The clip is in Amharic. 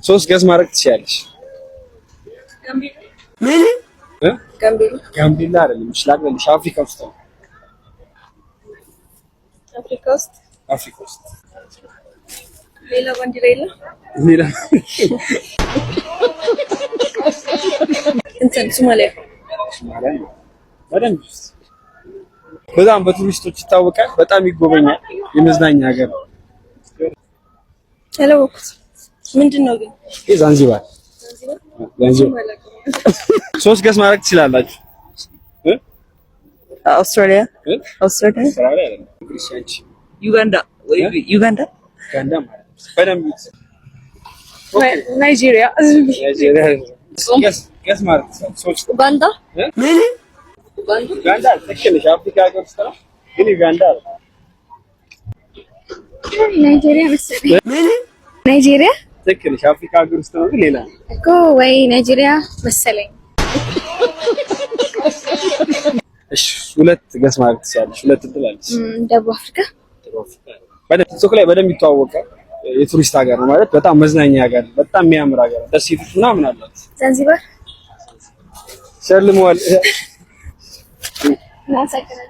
ሶስት guess ማድረግ ትችያለሽ። ምን? እ? ጋምቤላ። ጋምቤላ አይደለም። እሺ ላቅልልሽ፣ አፍሪካ ውስጥ ነው። አፍሪካ ውስጥ? አፍሪካ ውስጥ። ሌላ ባንዲራ የለም። ሌላ እንትን ሶማሊያ። ሶማሊያ ነው። በደንብ ውስጥ በጣም በቱሪስቶች ይታወቃል። በጣም ይጎበኛል። የመዝናኛ ሀገር ነው። ያላወኩት ምንድን ነው ግን? ይሄ ዛንዚባር፣ ዛንዚባር። ሶስት guess ማድረግ ትችላላችሁ። እ? አውስትራሊያ። እ? አውስትራሊያ። አውስትራሊያ አይደለም። ክርስቲያንች ዩጋንዳ ወይ ዩጋንዳ። ኡጋንዳ ማለት ነው። በደንብ ናይጄሪያ። ናይጄሪያ። Guess ማድረግ ትችላለች። ሶስት። ኡጋንዳ። እ? ምን? ኡጋንዳ ልክ ነሽ። አፍሪካ ሀገር ውስጥ ነው ግን ዩጋንዳ አይደለም። ናይጄሪያ መሰለኝ። ምን? ናይጄሪያ። ትክክል ነሽ። አፍሪካ ሀገር ውስጥ ነው ግን ሌላ ነው። እኮ ወይ ናይጄሪያ መሰለኝ። እሺ ሁለት guess ማድረግ ትችላለሽ። ሁለት እድል አለሽ። ደቡብ አፍሪካ። በደንብ ቲክቶክ ላይ በደንብ ይተዋወቃል። የቱሪስት ሀገር ነው ማለት በጣም መዝናኛ ሀገር፣ በጣም የሚያምር ሀገር ነው። ደሴቶች ምናምን አላት። ዛንዚባር። ሸልመዋል። እናመሰግናለን።